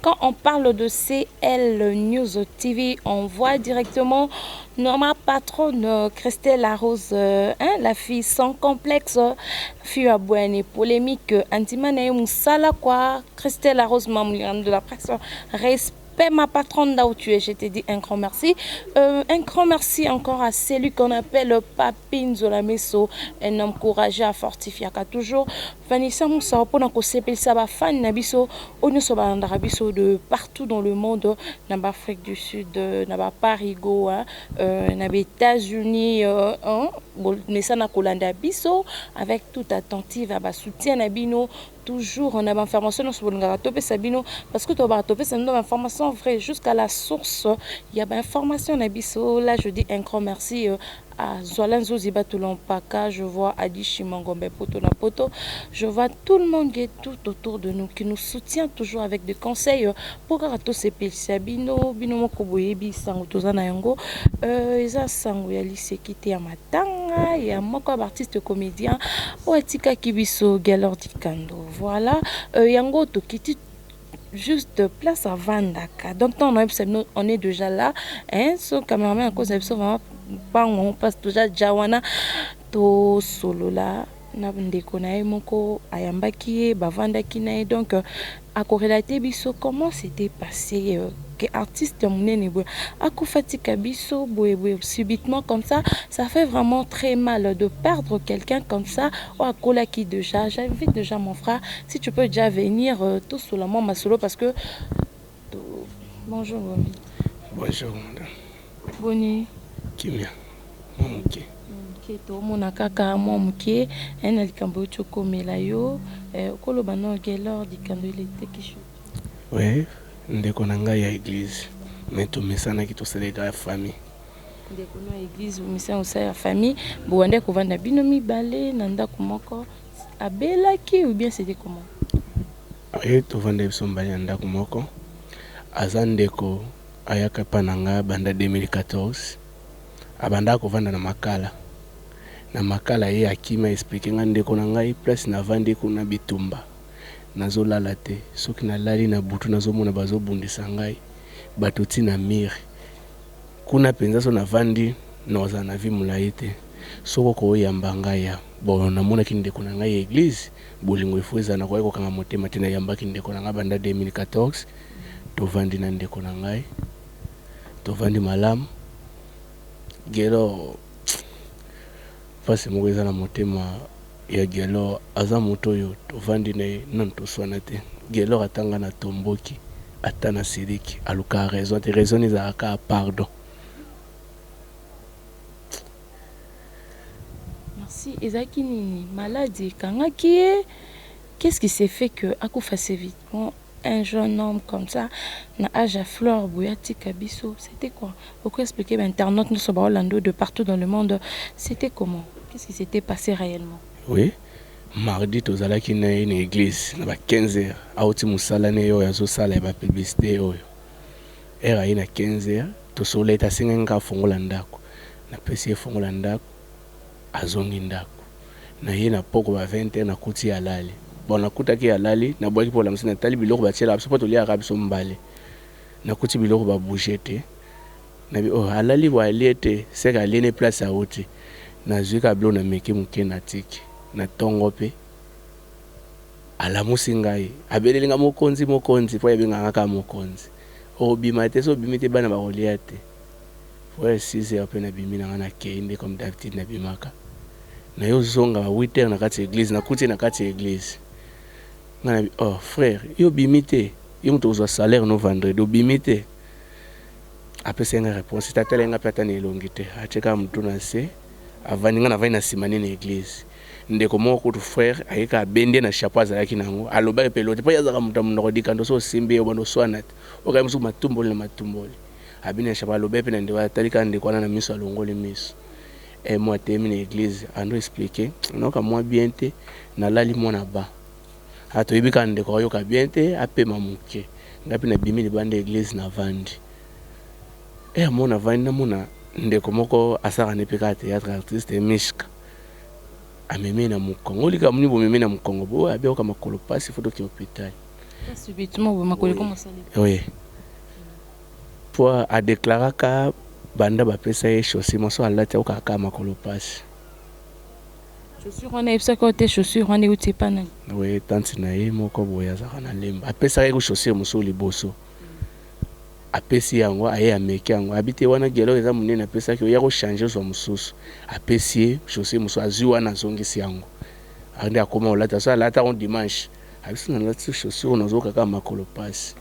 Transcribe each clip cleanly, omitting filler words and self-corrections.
Quand on parle de CL News TV, on voit directement ma patronne Christelle Larose, hein, la fille sans complexe, fille à bonne polémique, andima na ye mosala quoi. Christelle Larose, maman de la presse, respect ma patronne là où tu es, je te dis un grand merci. Un grand merci encore à celui qu'on appelle Papi Nzola Meso, un homme courageux à fortifier toujours. Vanessa Moussa, pour kosepelisa bafan na biso oyo nyonso balandaka biso de partout dans le monde, na baAfrique du Sud, na baParigo, na baÉtats-Unis, hein, mesana kolanda biso avec toute attentive ya basoutien na bino toujours na bainformation nyonso bolingaka topesa bino, parce que tobaka topesa bino bainformation vraie jusqu'à la source ya bainformation na biso. Là, je dis un grand merci à Zola Nzozi Batoulompaka, je vois Adi Chimangombe Poto na Poto, je vois tout le monde qui est tout autour de nous, qui nous soutient toujours avec des conseils pour kaka tosepelisa bino. Bino moko boyebi sango toza na yango, eza sango ya liseki te, ya matanga ya moko ya baartiste comédien oyo atikaki biso, Gelor Dikando. Voilà, yango tokiti juste place avandaka. Donc ntango nayebisa bino, on est déjà là, hein, so cameraman akoza biso vraiment mpango place toza ja wana, tosolola na ndeko na ye moko ayambaki ye, bavandaki na ye. Donc akorelater biso comment c'était passé que artiste monene boye akufa, tika biso boye boye subitement comme ça. Ça fait vraiment très mal de perdre quelqu'un comme ça oyo akolaki déjà. J'invite déjà mon frère, si tu peux déjà venir, tosolola mwa masolo parce que bonjour Bomi. Bonjour madame. Boni? Kimia, mwa moke. Moke, tomona kaka mwa moke na likambo euti okomela yo. Okoloba no Gelor Dikando eleteki? Oui, ndeko na ngai ya église, mais tomesanaki, tosalaka ya famille. Ndeko no ya église, omesana kosala ya famille, bowande kovanda bino mibale na ndako moko. Abelaki ou bien c'était comment? Ye tovanda biso mibale na ndako moko. Aza ndeko, ayaka epa na ngai banda 2014. Abandaka kovanda na Makala. Na Makala, ye akimi, aexpliquer ngai: "Ndeko na ngai, place navandi kuna bitumba, nazolala te. Soki nalali na butu, nazomona bazobundisa ngai, bato ntina mire kuna mpenza. So navandi, nazala na vie molai te. Soki okoyamba ngai ya bon." Namonaki ndeko na ngai ya église, bolingo efo ezala, nakoki kokanga motema te. Nayambaki ndeko na ngai banda 2014. Tovandi na ndeko na ngai, tovandi malamu. Gelor, mpasi moko eza na motema ya Gelor. Aza moto oyo tovandi na ye, nanu toswana te. Gelor, atanga na tomboki, ata na siliki, alukaka raison te. Raison ezalaka kaka pardon. Merci. Ezalaki nini? Maladie ekangaki ye? Qu'est-ce qui s'est fait que akufa si vite? Bon, un jeune homme comme ça, na âge ya fleur boye, atika biso, c'était quoi? Oko expliquer bainternaute nyonso baolanda de partout dans le monde, c'était comment? Qu'est-ce qui s'était passé réellement? Oui, mardi tozalaki na ye na église na ba 15 heures. Auti mosala ne oyo azosala ya bapublicité oyo. Heure aye na 15 heures, tosolola ete asengaki nga afongola ndako. Napesi ye fongola ndako, azongi ndako na ye. Na poko ba 20 heures, nakuti ye alali. Bon, nakutaki ye alali, nabwaki mpo lamusi. Natali biloko batielaka biso mpo toliaka biso mbale, nakuti biloko babouger te. Nabi: "Oh, alali boye, alie te, seke alie ne place auti." Nazwi kaka biloko, nameki moke, natiki. Na ntongo mpe alamusi ngai, abeleli nga: "Mokonzi, mokonzi!" Mpo ayebengaka kaka mokonzi. "Obima te, so obimi te, bana bakolia te." Po 6 heures mpe nabimi na ngai, nakei nde comme d'habitude nabimaka. Naye ozonga ba 8 heures na kati ya église, nakuti ye na kati ya église. Ngai nabi: "Oh frère, yo obimi te? Yo moto ozwa salaire no vendredi, obimi te?" Apesi ngai réponse te, atala ngai mpe ata na elongi te, atie kaka motu na se, avandi. Ngai navandi na nsima nde na église. Ndeko moko kutu, frère, ayeka, abendi ye na chapeau azalaki nango. Alobaki mpe elo te, mpo ye azalaka moto ya monoko. Dikando, so osimbi ye, obanda oswana te, okai mosuku matumboli na matumboli. Abini na chapeau, alobi mpe na ndeko, atali kaka ndeko wana na miso, alongoli miso. E mo ateyemi na église, ando expliquer: "Nayoka mwa bien te, nalali mwana ba." A toyebi kaka ndeko ayoka bien te, apema moke. Ngai mpe nabimi libanda ya église, navandi. E mo navandi, namona ndeko moko asalaka ne mpe kaka théâtre, artiste Mishka, amemi na mokongo. Likambo nini bomemi na mokongo boye? Abiyoka makolo mpasi, faut toke hôpital. Subitement boye makolo ekoma osala. Oui. Po a declaraka banda bapesa ye chaussure mosusu alati akokaka kaka makolo pasi. Chaussure wana ayebisaki yo te chaussure wana euti epa nani? Oui, tante na ye moko boye azalaka na Lemba apesaka ye chaussure mosusu liboso. Apesi yango aye ameki yango abi te wana gelo eza monene apesaki yo ya ko changer ozwa mosusu. Apesi ye chaussure mosusu azwi wana azongisi yango. Nde akoma kolata so alata yango dimanche abisi nalati chaussure nazoyoka kaka makolo pasi.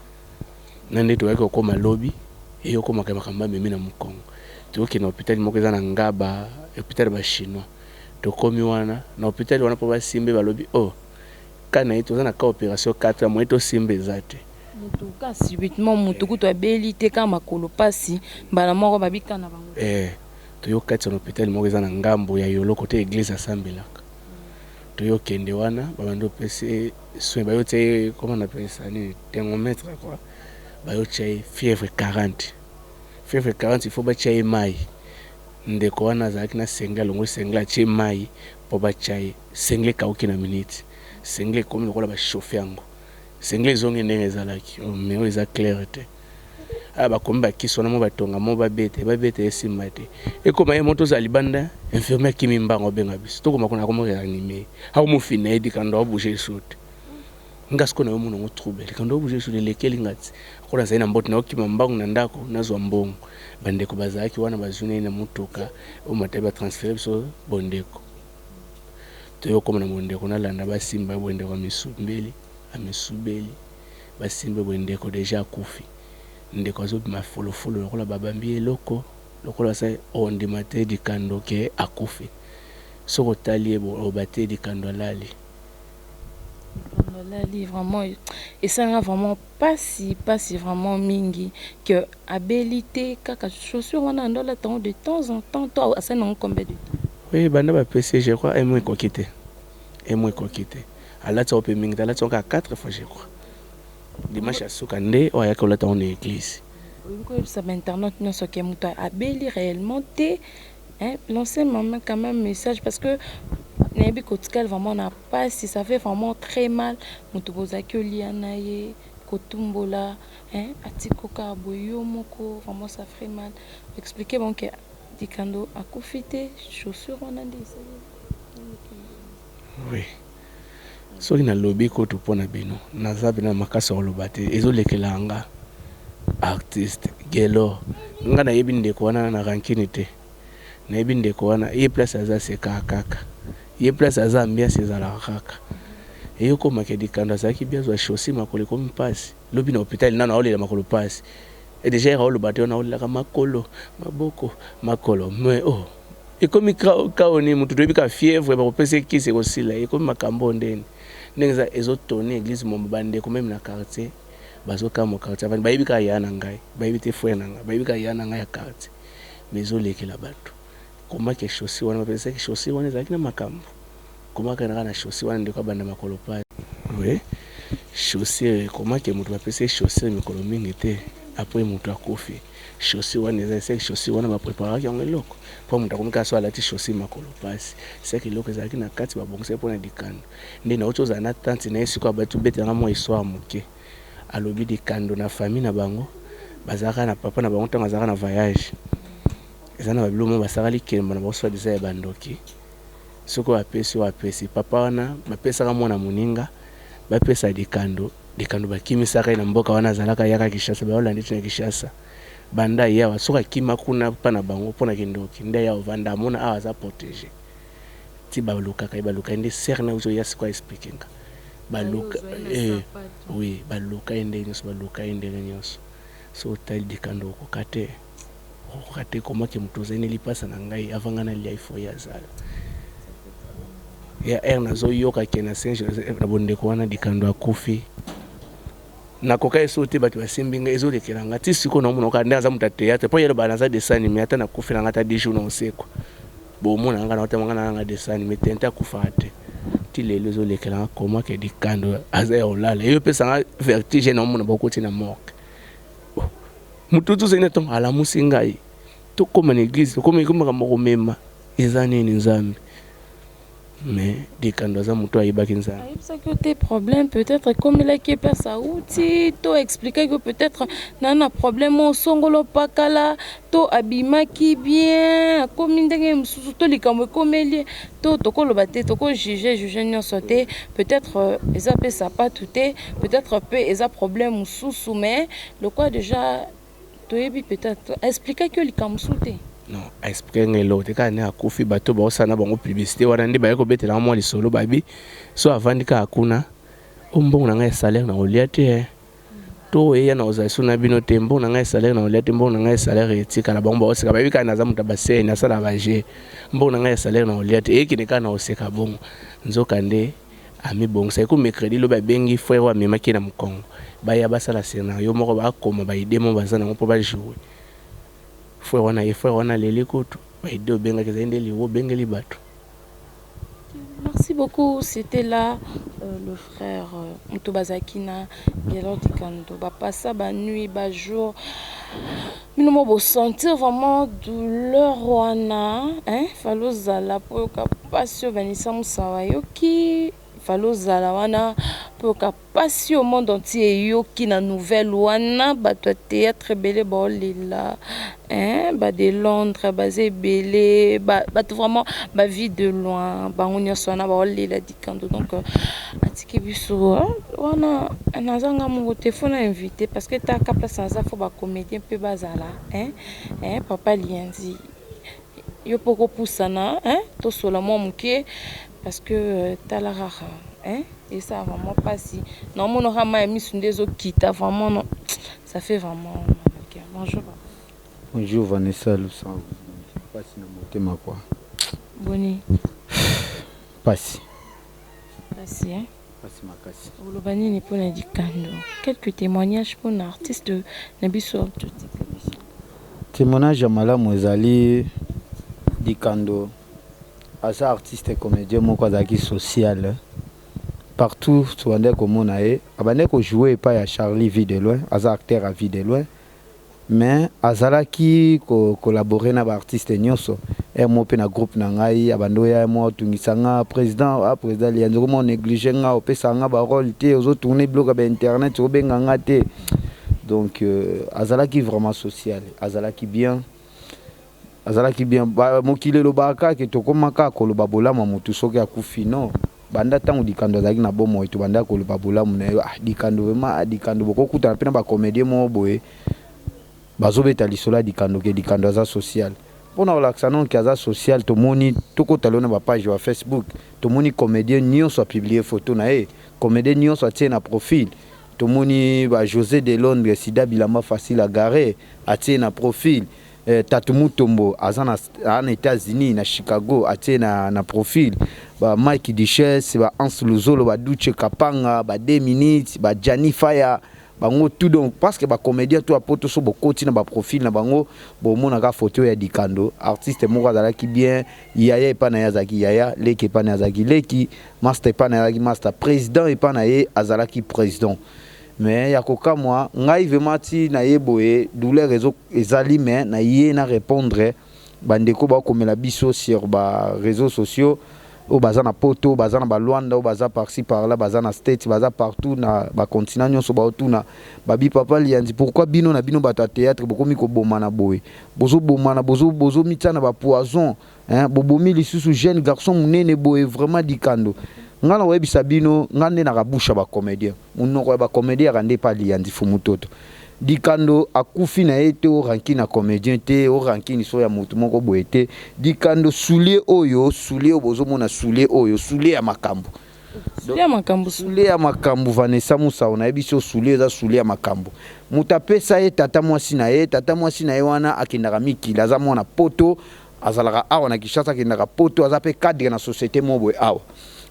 Na nde toyaki kokoma lobi eye okomaka makambo amemi na mokongo. Tokokende na hopital moko eza na Ngaba, hopital ya ba chinois. Tokomi wana na hopital wana po basimbe balobi oh cas na ye toza na cas operation 4 ans moyen tosimba eza te. Mutu ka subitement mutu kutu abeli te kaka makolo pasi mbala moko babi cas na bango. Eh toyo katisa na hopital moko eza na ngambo ya Yolo cote eglise asambelaka. Toyo kende wana babandi kopesa ye soin bayo tia ye comment on appelle ça nini thermomètre quoi bayo tia ye fièvre 40 fièvre 40 il faut batia ye mayi. Ndeko wana azalaki na singlet alongoli singlet atie mayi po batia ye singlet ekawuki na minute singlet ekomi lokola ba chauffe yango singlet ezongi ndenge ezalaki oh mais oyo eza claire te ah bakomi ba kisi wana mo batonga mo babeta babeta esimba te ekoma ye mo tozala libanda infirmier akimi mbango abenga biso tokoma kuna akomi reanime akomofina ye dikando abouge lisusu te. Nga sikoyo nayo mona ngo trouble likambo ya bouger lisusu elekeli nga ti lokola nazali na mbote naokima mbangu na ndako nazwa mbongo bandeko bazalaki wana bazwi ngai na motuka oyo matayi ba transfere biso bondeko toye kokoma na bondeko nalanda basimba bondeko amisumbeli amisubeli basimbi boye ndeko deja akufi ndeko azobima folofolo lokola babambi ye eloko lokola basali ondima te dikando ke akufi soki otali ye oloba te dikando alali. Alali vraiment esala nga vraiment pasi pasi vraiment mingi que abeli te kaka chaussure wana ando alata yango de temps en temps to asali nango combien de temps? Oui banda ba pesi ye je crois un mois ekoki te un mois ekoki te alati yango pe mingi te alati yango kaka 4 fois je crois dimanche ya suka nde oyo ayaki kolata yango na eglise. Olingi koyebisa ba internautes nionso que moto abeli réellement te hein, lancer maman quand même message parce que nayebi kotikali vraiment na pasi, ça fait vraiment très mal moto bozalaki olia na ye kotumbola hein, atiko kaka boye yo moko vraiment ça fait mal. Expliquer bango que Dikando akufi te, chaussure wana nde esali. Oui. Soki nalobi kutu mpo na bino naza pena na makasi ya koloba te ezolekela nga artiste Guelor nga nayebi ndeko wana na rancune te nayebi ndeko wana ye place aza asekaka kaka ye place aza ambiance ezalaka kaka eyokoma ke dikando azalaki bien azwa chaussure makolo ekomi pasi lobi na hopital nanu aolela makolo pasi et dejà ere aoloba te wana aolelaka makolo maboko makolo mais oh Ekomi kao nini mutu toyebi kaka fièvre bakopesa ye kisi ekosila ekomi makambo oyo ndeni ndenge eza ezo tonne eglise momba ba ndeko meme na quartier bazo kamwa quartier avandi bayebi kaka yaya na ngai bayebi te frère na ngai bayebi kaka yaya na ngai ya quartier mais ezolekela batu koma ke chaussure wana bapesaki chaussure wana ezalaki na makambo koma kaka na chaussure wana ndeko abanda makolo pasi oui chaussure koma ke mutu bapesi ye chaussure mikolo mingi te après mutu akufi Chaussure wana eza seke chaussure wana ba preparaki yango eloko po moto akomi kaka so alati chaussure makolo pasi seke eloko ezalaki na kati babongisaki mpo na dikando nde nauti ozala na tante na ye sikoyo abati obetela nga mwa histoire moke alobi dikando na famille na bango bazalaka na papa na bango ntango azalaka na voyage eza na babilo moko basalaka likemba na bango soit disant ya bandoki soki oyo apesi oyo apesi papa wana bapesaka mwana moninga bapesa dikando Dikando bakimisaka ye na mboka wana azalaka ayaka Kinshasa bayolanda ye ti na Kinshasa banda aye awa soki akima kuna pa na bango pona kindoki nde aya ovanda amona awa aza protege ti balukaka ye baluka ye nde sœur naye ozoya sikoyo a explique nga baluka eh oui baluka ye ndenge nionso baluka ye ndenge nionso soki otali Dikando okoka te okoka te koma ke moto ozali ne lipasa na ngai avant ngai nalia il faut ye azala ya heure nazoyoka ke na saint joseph na bondeko wana dikando akufi nakoka ye so te bato basimbi ngai ezolekela ngai ti sikoyo naomona kaka nde aza moto ya théâtre mpo ye aloba naza dessin anime ata nakufi na ngai ata 10 jours na osekwa bomona ngai naotama ngai na ngai dessin anime tente akufaka te ti lelo ezolekela ngai koma ke dikando aza ya kolala eyo epesa ngai vertige naomona bakoti na morgue moto tozali na ntongo alamusi ngai tokóma na eglise tokóma makambo komema eza nini nzambe. Mais Dikando aza moto ayebaki Nzambe. Ayebisaki yo te problème peut-être ekomelaki ye place auti, to expliquaki yo peut-être na na problème oyo songolo pakala, to abimaki bien, akomi ndenge mosusu, to likambo ekomeli ye, to tokoloba te, tokojuge juge nyonso te. Peut-être eza mpe sapatu te, peut-être mpe eza problème mosusu, mais lokwa déjà toyebi, peut-être expliquaki yo likambo mosusu te. Non, aexpliquer ngai eloko te. Kaka nde akufi, bato baosala na bango publicité wana nde baye kobetelanga mwa lisolo. Babi so avandi kaka kuna o mbongo na ngai ya salaire na kolia te, to eya na kozala so na bino te, mbongo na ngai ya salaire na kolia te, mbongo na ngai ya salaire etikala. Bango baoseka, bayebi kaka naza moto ya basene, asala baje, mbongo na ngai ya salaire na kolia te, eyekende kaka na koseka bongo. Nzoka nde amibongisa eko mercredi lobi, abengi frère oyo amemaki ye na mokongo, baya basala scénario moko, bakoma baidée moko baza nango mpo bajoue. Frère wana ye, frère wana aleli kutu, baidée obengaki ezali nde liwa obengeli bato. Merci beaucoup. C'était là le frère moto bazalaki na Gelor Dikando, bapasa banuit, bajour. Bino mo bosentir vraiment douleur wana, hein? Fallait ozala mpo oyoka mpasi oyo Vanessa Mosawa ayoki, fallait ozala wana mpo oyoka mpasi oyo monde entier eyoki na nouvelle wana. Bato ya théâtre ebele baolela, hein? Bade Londres baza ebele, bato vraiment bavie de loin, bango nyonso wana baolela Dikando. Donc atiki biso wana, nazanga moko te, faut na invité, parce que taka place naza, faut bacomédien mpe bazala, hein? Hein, papa Lianzi, yo mpo kopusana, hein? Tosola mwa moke, parce que tala kaka, hein? Esa vraiment mpasi, naomonaka mai ya miso nde ezokita. Vraiment non, ça fait vraiment mal au cœur. Bonjour papa. Bonjour Vanessa Lusango. Pasi na motema quoi. Boni? Pasi. Pasi, hein? Pasi makasi. Oloba nini mpona Dikando? Quelques témoignages mpona artiste na biso totika biso. Témoignage ya malamu ezali, Dikando aza artiste comédien moko azalaki social partout. Tobandaki komona ye, abandaki kojoue epai ya Charlie Vie de Loin, aza acteur ya Vie de Loin, mais azalaki kocollabore na baartiste nyonso. Ere mo mpe na groupe na ngai abandi oya mwa otungisa nga: "Président, ah, président Lianzi, okoma onéglige nga, opesaka nga barole te, ozotourne biloko ya bainternet, obenga nga te." Donc azalaki vraiment social, azalaki bien, azalaki bien. Mokili elobaka kaka ke tokóma kaka koloba bolamu ya motu soki akufi. Non, banda ntango Dikando azalaki na bomoi, tobanda koloba bolamu na ye. Ah, Dikando vraiment, ah, Dikando, bokokutana mpe na bacomédien moko boye, bazobeta lisolo ya Dikando ke Dikando aza social. Mpona kolakisa nonke aza social, tomoni tokota lelo na bapage ya Facebook, tomoni comédien nyonso apublie photo na ye, comédien nyonso atie na profil. Tomoni ba José de Londres, Sida Bilamba Facile Agare, atie na profil. Tatu Mutombo aza na États-Unis, na Chicago, atie na profil. Ba Mike Duchesse, ba Hans Luzolo, ba Duche Kapanga, ba 2 minutes, ba Jani Faya, bango tout. Donc parce que bacomédien to apoto so bokoti na baprofil na bango, bomonaka photo ya Dikando. Artiste moko azalaki bien, yaya epai na ye azalaki yaya, leki epai na ye azalaki leki, master epai na ye azalaki master, président epai na ye azalaki président. Mais ya kokamwa ngai vraiment, ti na ye boye douleur ezali, mais na ye na répondre bandeko bakomela biso sur baréseaux sociaux oyo baza na Poto, baza na balwanda, oyo baza par-ci par-là, baza na State, baza partout na bacontinent nyonso, baotuna babi: "Papa Lianzi, pourquoi bino na bino bato ya théâtre bokomi kobomana boye, bozobomana, bozomitia na bapoison, hein? Bobomi lisusu jeune garçon monene boye, vraiment Dikando?" Ngai na koyebisa bino, ngai nde nakabusha bacomédien, monoko ya bacomédien yaka nde pa Lianzi Fumutoto. Dikando akufi na ye te orankine na comédien te, orankine so ya motu moko boye te. Dikando, soulier oyo, soulier oyo bozomona, soulier oyo, soulier ya makambo. Soulier ya makambo. Soulier ya makambo, Vanessa Musao, nayebi so soulier eza soulier ya makambo. Moto apesa ye, tata mwasi na ye. Tata mwasi na ye wana akendaka mikili, aza mwana Poto, azalaka awa na Kinshasa, akendaka Poto, aza mpe cadre na société moko boye awa.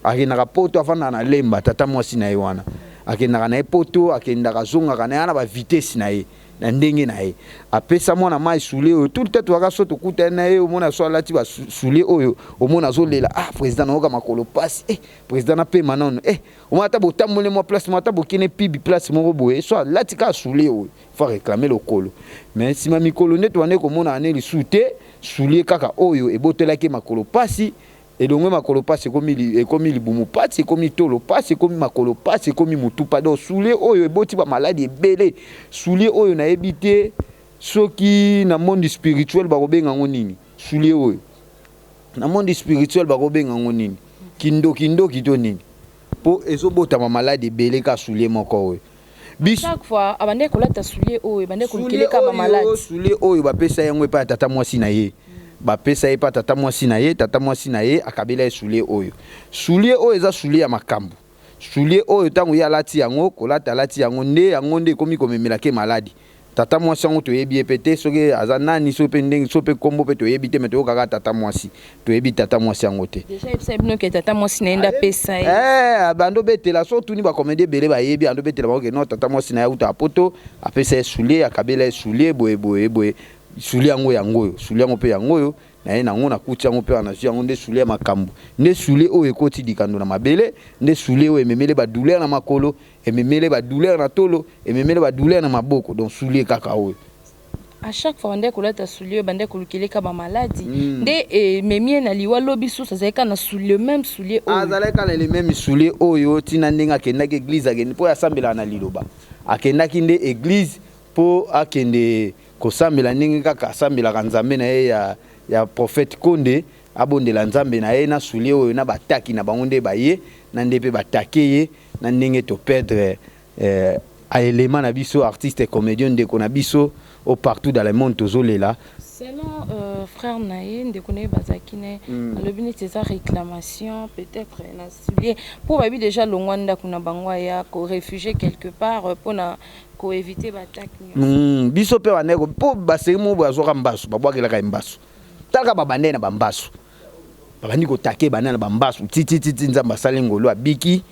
Akendaka Poto, afandaka na Lemba. Tata mwasi na ye wana akendaka na ye Poto, akendaka, azongaka na ye ana bavitesse na ye na ndenge na ye. Apesa mwana mai soulier oyo. Tout le temps toyaka so tokutani na ye, omona so alati basoulier oyo, omona azolela: "Ah président, nayoka makolo pasi, eh, président, napema nano." Eh, omona ata botamboli mwa place moko, ata bokende pibi place moko boye, so alati kaka soulier oyo, faut réclamer lokolo. Mais nsima mikolo nde tobande komona ane lisusu te, soulier kaka oyo ebotelaki makolo pasi. Elongwe makolo pasi, ekomi libumu pasi, ekomi tolo pasi, ekomi makolo pasi, ekomi mutu pasi. Donc soulier oyo eboti ba maladi ebele. Soulier oyo nayebi te soki na monde spirituel bakobenga yango nini. Soulier oyo na monde spirituel bakobenga yango nini, kindoki ndoki to nini, mpo ezobotama maladi ebele ka soulier moko oyo. Chaque fois abandaki kolata soulier oyo, ebandaki kolukeleka bamaladi. Soulier oyo bapesa yango epai ya tata mwasi na ye, bapesa ye mpa tata mwasi na ye. Tata mwasi na ye akabela ye soulier oyo. Soulier oyo eza soulier ya makambo. Soulier oyo, ntango ye alati yango, kolata alati yango nde, yango nde ekomi komemelaka ye maladi. Tata mwasi yango toyebi ye mpe te soki aza nani, soki mpe ndenge, soki mpe nkombo mpe toyebi te. Me toyokaka tata mwasi, toyebi tata mwasi yango te. Déjà yebisa bino ke tata mwasi na ye nde apesa ye. Bando betela so otuni bacomédien ebele bayebi, ando betela bango ke non, tata mwasi na ye autaka Poto, apesa ye soulier, akabela ye soulier boye boye boye. Soulier yango, yango oyo, soulier yango mpe yango oyo na ye nango, nakuti yango mpe wana, nazwi yango nde soulier ya makambo. Nde soulier oyo ekoti likando na mabele, nde soulier oyo ememeli badouleur na makolo, ememeli badouleur na tolo, ememeli badouleur na maboko. Donc soulier kaka oyo. À chaque fois bandaki kolata soulier oyo, bandaki kolukeleka bamaladi. Nde ememi ye na liwa. Lobi susu azalaki kaka na le même soulier oyo. Azalaki kaka na le même soulier oyo ntina ndenge akendaki église, akende mpo asambelaka na liloba. Akendaki nde église mpo akende kosambela ndenge kaka asambelaka Nzambe na ye ya prophète Konde, abondela Nzambe na ye na soulier oyo na bataki na bango nde baye na nde mpe batake ye na ndenge toperdre aelema na biso, artiste comédien, ndeko na biso au partout dans le monde tozolela. Selon frère na ye, ndeko na ye bazalaki na ye, alobi neti eza réclamation peut-être na soulier, mpo babi déjà longwa ndako na bango, aya koréfugier quelque part mpona koéviter baattaque nyonso. Biso mpe bandeko, mpo baseri moko boye azwaka mbasu, babwakelaka ye mbasu. Talaka babandai na bambasu, babandi kotake banda na bambasu titititi. Nzambe asali ngolu, abiki,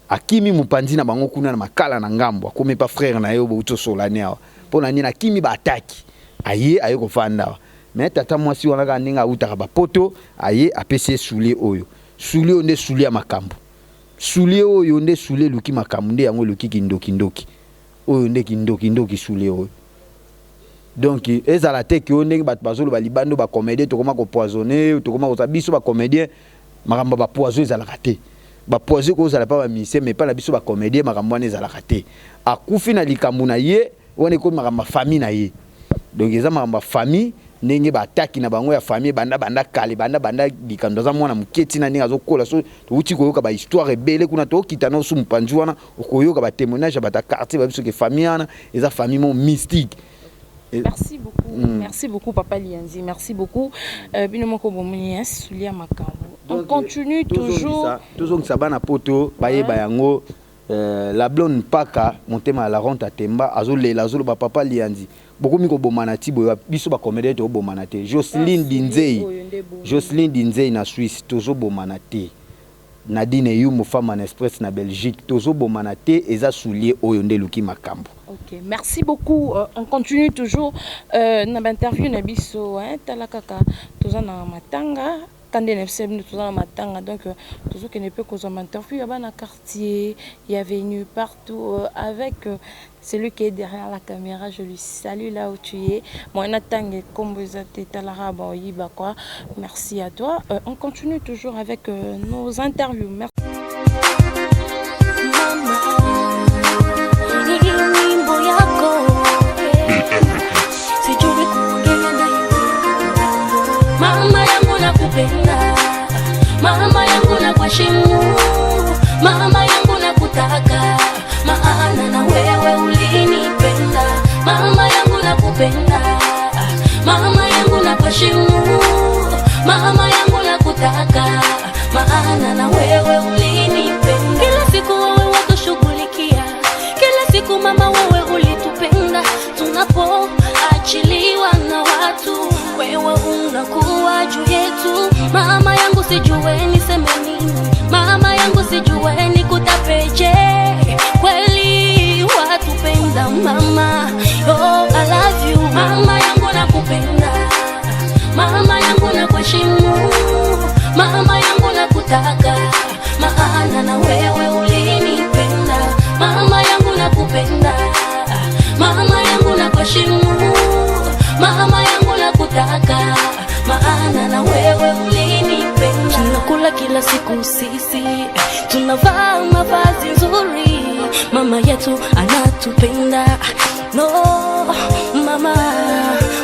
akimi mopanzi na bango kuna na Makala na ngambo, akomi pa frère na ye oyo bouti osolani awa. Mpo na nini akimi baataki? Aye kofanda awa. Me tata mwasi wana kaka ndenge awutaka bapoto, aye apesi ye soulier oyo. Soulier oyo nde soulier ya makambo. Soulier oyo nde soulier eluki makambo, nde yango eluki kindokindoki oyo, nde kindokindoki soulier oyo. Donc ezala te ke oyo ndenge bato bazoloba libanda, bacomédien tokoma kopoisonner, tokoma kozala. Biso bacomédien, makambo ya bapoison ezalaka te. Bapoison ekozala mpa bamusicien, mais mpa na biso bacomédien makambo wana ezalaka te. Akufi na likambo na ye wana, ekomi makambo ya famille na ye. Donc eza makambo ya famille, ndenge bataki na bango ya famille banda banda kale, banda banda likambo aza mwana moke ntina ndenge azokola. So touti koyoka bahistoire ebele kuna, tokita na osu mopanzi wana, okoyoka batémoignage ya bato ya quartier babiso ke famille wana eza famille mo mystique. Merci beaucoup. Merci beaucoup, Papa Lianzi. Merci beaucoup. Bino moko bomoni soulier makambo. On continue toujours. Tozongisa bana Poto bayeba yango. La blonde mpaka motema ya la ronte atemba, azolela, azoloba: "Papa Lianzi, bokomi kobomana ti boye? Biso bacomédien tobomana te." Joceline Dinzei, Joceline Dinzei na Suisse, tozobomana te. Nadine Eyumu, femme en express na Belgique, tozobomana te. Eza soulier oyo nde eluki makambo. Ok, merci beaucoup. On continue toujours na interview na biso, hein, tala kaka toza na matanga kande na biso bino, toza na matanga. Donc tozokende mpe kozwa interview ya bana quartier, ya venu partout avec celui qui est derrière la caméra. Je lui salue là où tu es. Moi natange kombo eza te, talaka baoyiba quoi. Merci à toi. On continue toujours avec nos interviews. Merci. Mama, nyimbo yako sijui kuongea na. Mama yangu nakupenda, mama yangu nakuheshimu, mama yangu nakutaka, maana na wewe ulinipenda. Mama yangu nakupenda, mama yangu nakuheshimu, mama yangu nakutaka, maana na wewe ulinipenda. Kila siku wewe watushughulikia, kila siku mama wewe ulitupenda. Tunapoachiliwa na watu, wewe unakuwa juu yetu. Mama yangu, sijue niseme nini, mama yangu, sijue nikutapeje. Kweli watupenda mama, oh, I love you. Mama yangu nakupenda, mama yangu nakuheshimu, mama yangu nakutaka, maana na wewe ulinipenda. Mama yangu nakupenda, mama yangu nakuheshimu, mama yangu nakutaka, maana na wewe ulinipenda. Kila siku sisi tunavaa mavazi nzuri, mama yetu anatupenda. No mama,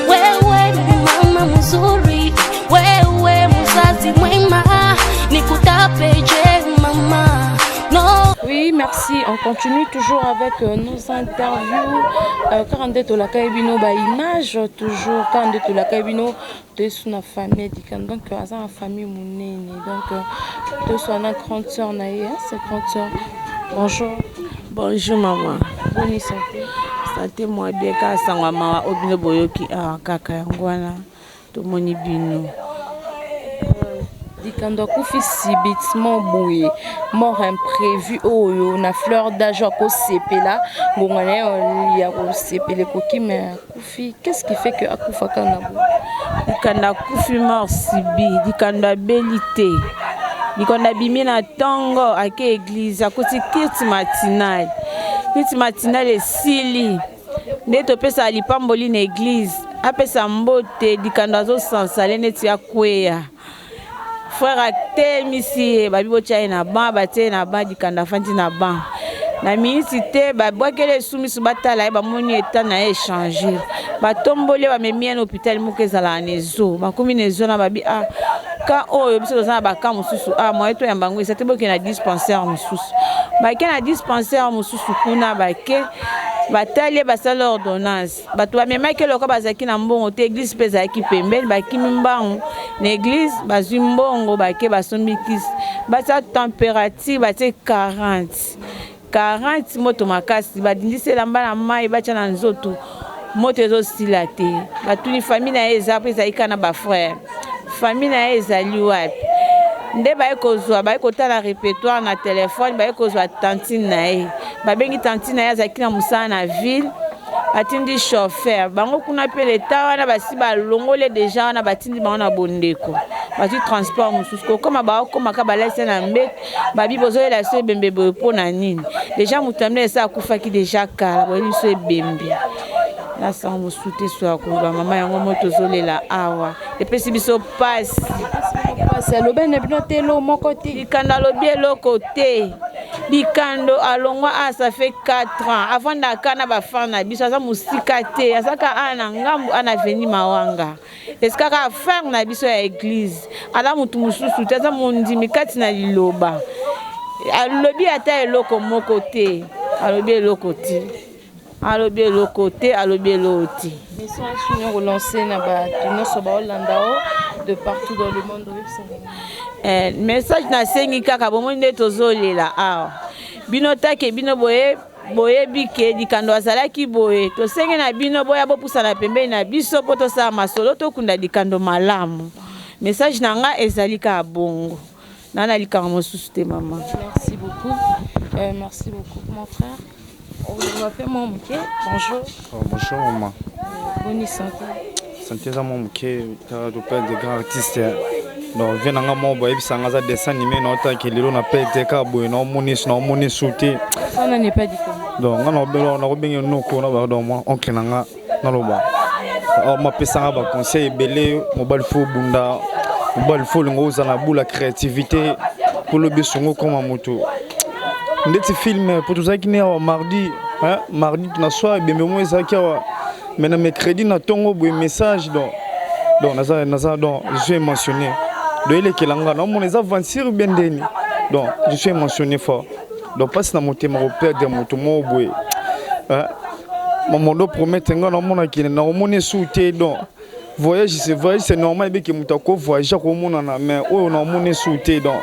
wewe ni mama mzuri, wewe mzazi mwema, nikutapeje mama no. Oui, merci. On continue toujours avec nos interviews. 42 tolaka bino ba image toujours 42 tolaka bino toyesu na famille Dikando. Donc aza na famille monene. Donc toyesu na grande sœur na ye, hein, c'est grande sœur. Bonjour. Bonjour maman. Bonne santé. Santé moi bien kaka sango ya mawa oyo bino boyoki awa kaka yango wana tomoni bino. Dikando akufi subitement boye, mort imprévu oyo na fleur d'âge akosepela ngonga na ye ya kosepela ekoki, mais akufi. Qu'est-ce qui fait que akufaka na boye? Dikando akufi mort subite. Dikando abeli te. Dikando abimi na ntongo ake église, akoti culte matinal. Culte matinal esili nde topesaka lipamboli na église, apesa mbote. Dikando azosansale neti akweya. Frère atelemisi ye, babi botya ye na ban. Batie ye na ban. Dikando afandi na ban na miniti te, babwakeli esu miso, batala ye, bamoni eta na ye échange, batomboli ye, bamemi ye na hôpital moko ezalaka na ezo. Bakomi na ezo na babi ah, ka oyo biso toza na baka mosusu ah, moye toyamba yango eza te, boke na dispensaire mosusu. Bake na dispensaire mosusu kuna, bake batali ye, basali ordonnance. Bato bamemaki eloko bazalaki na mbongo te, église mpe ezalaki pembeni, bakimi mbangu na église, bazwi mbongo, bake basombi kisi, batia température, batie 40 40, moto makasi, badindisi elamba na mai, batia na nzoto, moto ezosila te. Batuni famille na ye eza mpe ezali kaka na bafrère. Famille na ye ezali wapi? Nde baye kozwa, baye kotala répertoire na telefone, baye kozwa tantine na ye. Babengi tantine na ye, azalaki na mosala na ville, batindi chauffeur bango kuna mpe leta wana basi balongoli déjà wana, batindi bango na bondeko, bazwi transport mosusu kokoma, baokomaka balasi na mbeto, babi bozoyela so ebembe boye mpo na nini? Déjà moto amina esi akufaki déjà kala, boyebi biso ebembe na sango mosusu te. So ya koloba mama, yango mo tozolela awa, epesi biso pasi. Pasi. Alobi na bino te elo moko te? Dikando alobi eloko te. Dikando alongwa a ça fait 4 ans, avandaka na bafan na biso, aza mosika te, azaka a na ngambu a na veni Mawanga, esika kaka frère na biso ya église. Aza motu mosusu te, aza mondimi kati na liloba. Alobi ata eloko moko te, alobi eloko te, alobi eloko te, alobi eloko te. Message nini relancer na bato nyonso baolanda o de partout dans le monde, oyebisa? Message nasengi kaka, bomoni nde tozolela awa, bino take bino boye boyebi ke Dikando azalaki boye. Tosengi na bino boya bopusana pembeni na biso mpo tosala masolo, tokunda Dikando malamu. Message na nga ezali kaka bongo, na likambo mosusu te mama. Merci beaucoup, merci beaucoup mon frère. On va faire moi moke. Bonjour. Oh, bonjour maman. Bonne santé? Santé eza mwa moke, toperdre de grand artiste. Donc vie na nga moko boyebisa nga aza dessin animé na otaki lelo na pe te kaka boye, naomoni su te. Sana n'est pas Dikando. Donc nga nakobenge noko na ba, donc mwa oncle na nga, naloba mapesanga baconseil ebele: mobali fo obunda, mobali fo olinga ozala na bula créativité mpo lobi songo okoma moto ndeti film. Po tozalaki ne awa mardi, mardi na soir ebembe mo ezalaki awa, mais na mercredi na ntongo boye message. Donc naza donc je suis émotionné, donc elekela nga naomona eza aventure bien ndeni. Donc je suis émotionné fort, donc mpasi na motema koperdre moto moko boye. Mamondo promettre nga naomonaki naomoni esu te. Donc voyage, c'est voyage, c'est normal ebeke moto ako voyage akomonana, mais oyo naomoni esu te, donc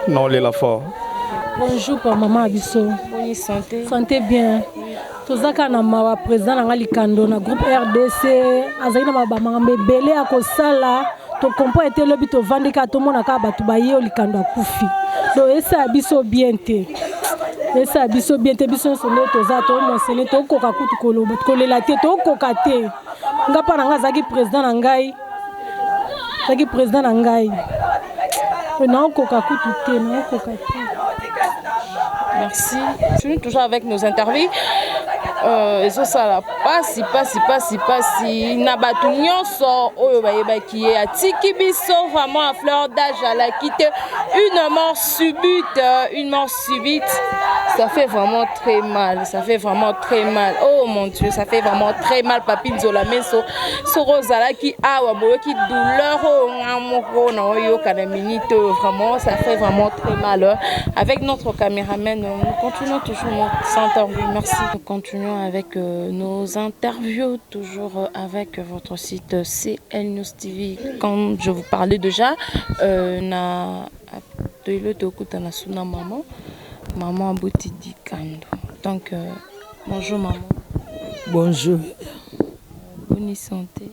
naolela fort. Bonjour pa mama ya biso. Bonne santé? Santé bien. Toza kaka na mawa. Président na nga Likando na groupe RDC azalaki na bamakambo ebele ya kosala. Tocomprendre ete elobi tovandi kaka, tomona kaka bato baye oyo Likando akufi. Donc esala biso bien te, esala biso bien te. Biso nyonso nde toza tomonsene, tokoka kutu koloba kolela te, tokoka te. Nga mpa na ngai azalaki président na ngai, azalaki président na ngai, naokoka kutu te, naokoka te. Merci. Continue toujours avec nos interviews. Euh, ezosala pasi pasi pasi pasi na bato nyonso oyo bayebaki ye atiki biso vraiment à fleur d'âge alaki te une mort subite une mort subite ça fait vraiment très mal ça fait vraiment très mal oh mon dieu ça fait vraiment très mal papi nzola meso soki ozalaki awa boyoki douleur oyo nga moko na oyoka na minute oyo vraiment ça fait vraiment très mal avec notre caméraman nous continuons toujours nos interviews merci nous continuons avec euh, nos interviews toujours euh, avec votre site CL News TV comme je vous parlais déjà euh, na toyelo tokutana suna maman maman aboti dikando donc euh, bonjour maman bonjour boni santé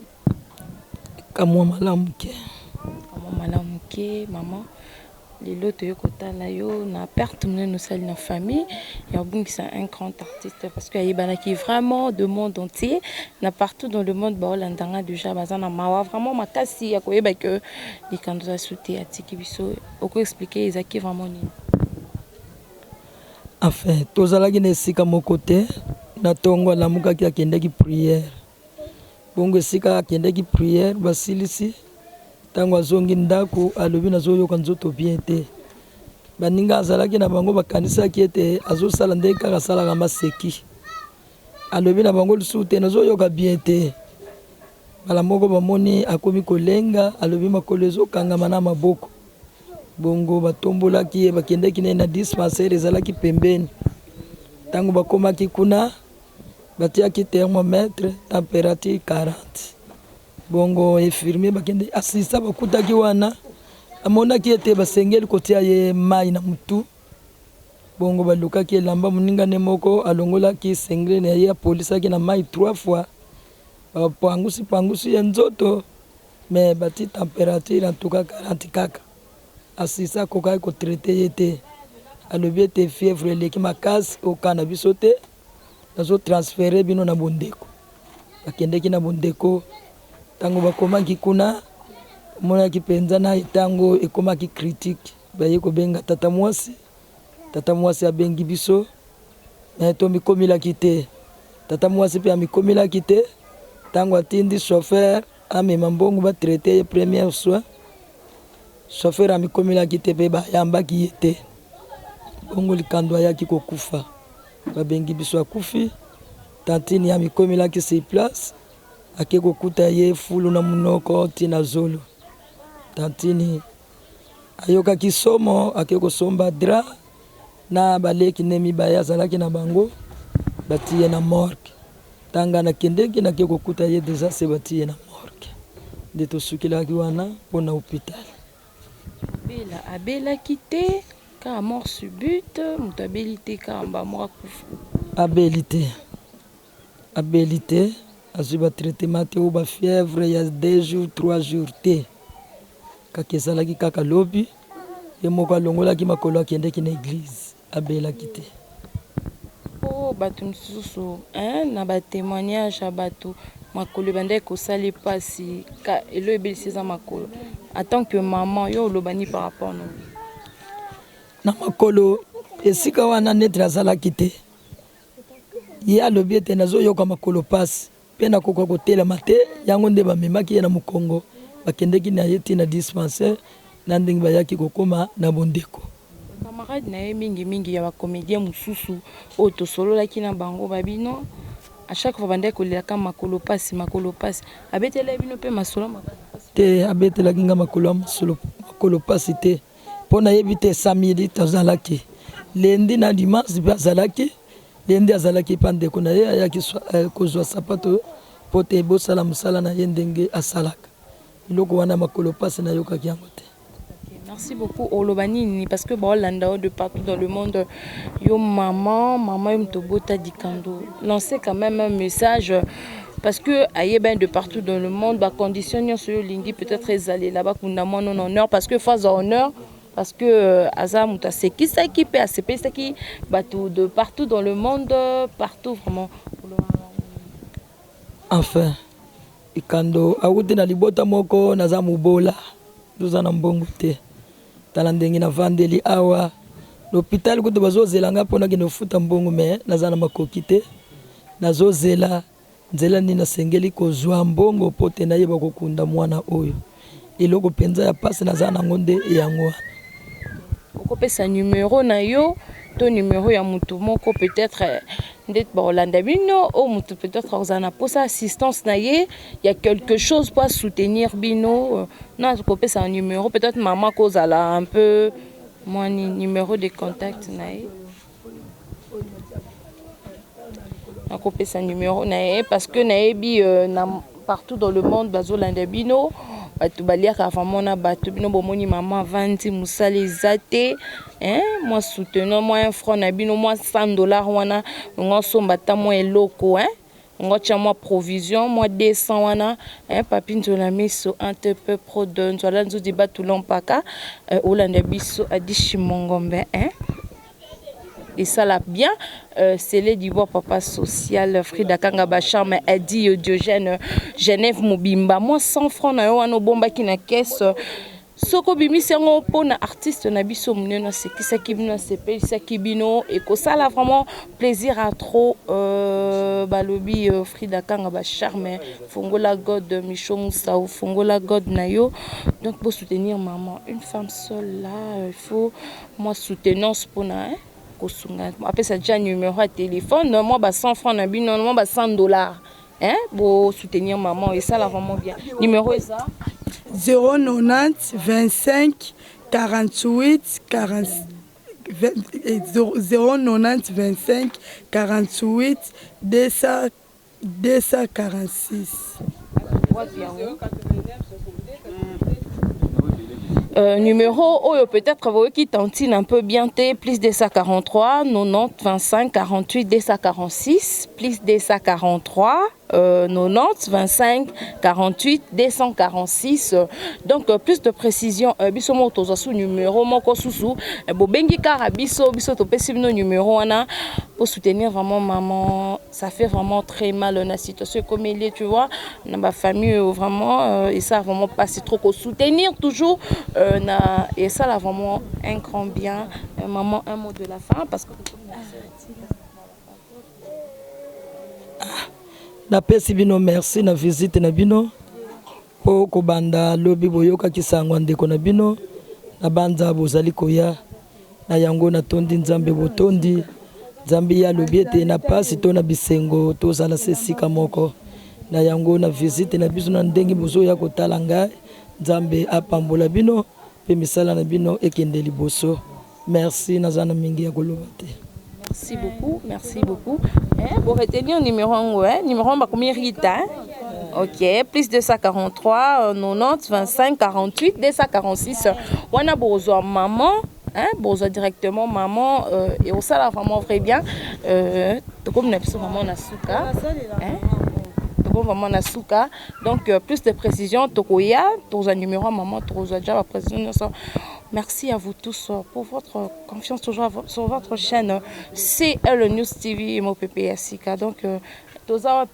kamwa malamu ke kamwa malamu ke maman lelo toye kotala yo na perte monene osali na famille ya kobungisa un grand artiste parce que ayebanaki vraiment de monde entier na partout dans le monde baolandanga déjà baza na mawa vraiment makasi ya koyeba ke likambo eza su te atiki biso okoexplike ezalaki vraiment nini enfin tozalaki na esika moko te na ntongo alamukaki akendaki prière bongo esika akendaki prière basilisi ntango azongi ndako alobi nazoyoka nzoto bien te baninga azalaki na bango bakanisaki ete azosala ndenge kaka asalaka maseki alobi na bango lisusu te nazoyoka bien te mbala moko bamoni akomi kolenga alobi makolo ezokangama na maboko bongo batombolaki ye bakendaki na ye na dispensaire ezalaki pembeni ntango bakomaki kuna batiaki thermomètre température 40 bongo infirmier bakende assistant bakutaki wana amonaki ete basengeli kotia ye mai na mutu bongo balukaki elamba moninga ne moko alongolaki singlet na ye apolisaki na mai trois fois bapangusi pangusi ye nzoto mais bati température en tout cas 40 kaka assistant akokaki kotraiter ye te alobi ete fièvre eleki makasi okana biso te nazotransférer bino na bondeko bakendeki na bondeko ntango bakomaki kuna omonaki mpenza na etango ekomaki critique baye kobenga tata mwasi tata mwasi abengi biso mais tomikomelaki te tata mwasi mpe amikomelaki te ntango atindi chauffeur amema mbongo batraiter ye première soin chauffeur amikomelaki te mpe bayambaki ye te bongo likando ayaki kokufa babengi biso akufi tantine amikomelaki sur place ake kokuta ye fulu na monoko ntina zolo tantine ayokaki somo ake kosomba drap na baleki ne mibale azalaki na bango batie ye na morgue ntanga nakendeki nake kokuta ye déjà se batie ye na morgue nde tosukelaki wana mpona hôpital bela abelaki te kaka mort subite moto abeli te kaka mbamoko akufa abeli te abeli te azwi batraitement te oyo bafièvre ya 2 jours 3 jours te kaka ezalaki kaka lobi ye moko alongolaki makolo akendeki na église abelaki te mpo bato mosusu na batémoignage ya bato makolo ebandaki kosala epasi elo ebelisi eza makolo en tant que maman yo olobani par rapport no na makolo esika wana neti azalaki te ye alobi ete nazoyoka makolo pasi mpe nakoka kotelema te yango nde bamemaki ye na mokongo bakendeki na ye ntina dispensaire na ndenge bayaki kokóma na bondeko camarade na ye mingimingi ya bacomédien mosusu oyo tosololaki na bango babino à chaque fois bandaki kolelaka makolo pasi makolo pasi abetelaki bino mpe masolo makolo pasi te abetelaki nga makolo ya makolo pasi te mpo nayebi te samedi tozalaki lundi na dimanche mpe azalaki lundi azalaki mpa ndeko na ye ayaki kozwa sapato mpo te bosala mosala na ye ndenge asalaka biloko wana makolo pasi nayokaki yango te Merci beaucoup oloba nini parce que baolanda de partout dans le monde yo maman maman yo moto obota dikando lancer quand même un message parce que ayeba de partout dans le monde bacondition nyonso oyo olingi peut-être ezalela bakunda mwana na honneur parce que faut aza honneur parce que euh, aza moto asekisaki mpe asepelisaki bato de partout dans le monde partout vraiment. Enfin ikando awuti na libota moko naza mobola toza na mbongo te tala ndenge navandeli awa l'hôpital kutu bazozela nga mpona kende kofuta mbongo mais naza na makoki te. Nazozela nzela nini nasengeli kozwa mbongo mpo te nayeba kokunda mwana oyo. Eloko mpenza ya mpasi naza nango nde yango wana. Okopesa numero na yo to numero ya mutu moko peut-être nde bakolanda bino, oyo mutu peut-être akozala na mposa assistance na ye ya quelque chose po soutenir bino na kopesa numéro, peut-être mama kozala un peu mwa numéro de contact na ye. Nakopesa numéro na ye parce que nayebi na partout dans le monde bazolanda bino, bato baliaka vraiment na bato. Bino bomoni mama avandi, mosala eza te, mwa soutenant, mwa un franc na bino, mwa 100 $ wana ngo osomba ata mwa eloko, hein? Ngo tia mwa provision, mwa 200 wana, hein? Papi Nzola Miso antp prod Nzola Nzudi Batula Mpaka, olanda biso Adishi Mongombe, hein? Esala bien. Sele d'Ivoire, papa social Frida Kanga Bacharme Adi Diogène Genève mobimba, mwa 100 francs na yo wana obombaki na caisse, soki obimisi yango mpona artiste na biso monene asekisaki bino, asepelisaki bino, ekosala vraiment plaisir à trop. Balobi Frida Kanga Bacharme, fongola God Micho Musau, fongola God na yo. Donc bosoutenir maman, une femme seule là, il faut mwa soutenance mpona, hein? Kosunga, apesa déjà numéro ya téléphone, mwa ba 100 francs na bino, mwa ba 100 $, hein? Bosoutenir maman, esala vraiment bien. Numéro eza? 090 25 48 40 090 25 48 200 246. Wapi yango? Numéro oyo peut-être voyoki tantine un peu bien te: plus 243 90 25 48 246, plus 243 90 25 48 246. Donc plus de précision, biso moko tozwa su numéro moko susu, bobengi kaka biso, biso topesi bino numéro wana pour soutenir vraiment maman. Ça fait vraiment très mal na situation ekomeli, tu vois, na bafamille vraiment, et ça vraiment passe trop. Soutenir toujours na et ça là vraiment un grand bien. Maman, un mot de la fin parce que Napesi bino merci na visite na bino mpo kobanda lobi boyokaki sango ya ndeko na bino na banza bozali koya na yango. Natondi Nzambe, botondi Nzambe. Ye alobi ete na pasi to na bisengo tozala se esika moko. Na yango na visite na biso na ndenge bozoya kotala ngai, Nzambe apambola bino mpe misala na bino ekende liboso. Merci, naza na mingi ya koloba te. Merci beaucoup, merci beaucoup. Eh, pour retenir numéro 1, numéro 1, bakomi Rita. Hein? Ok, plus 243 90 25 48 246. Wana bozwa maman, hein, bozwa directement maman et osala vraiment très bien. Comme na biso vraiment na suka. Hein? Tokomi vraiment na suka. Donc plus de précision tokoya, tozwa numéro maman, tozwa déjà ba précision nyonso. Merci à vous tous pour votre confiance toujours sur votre chaîne CL News TV et mon PPSK. Donc, toza wapi?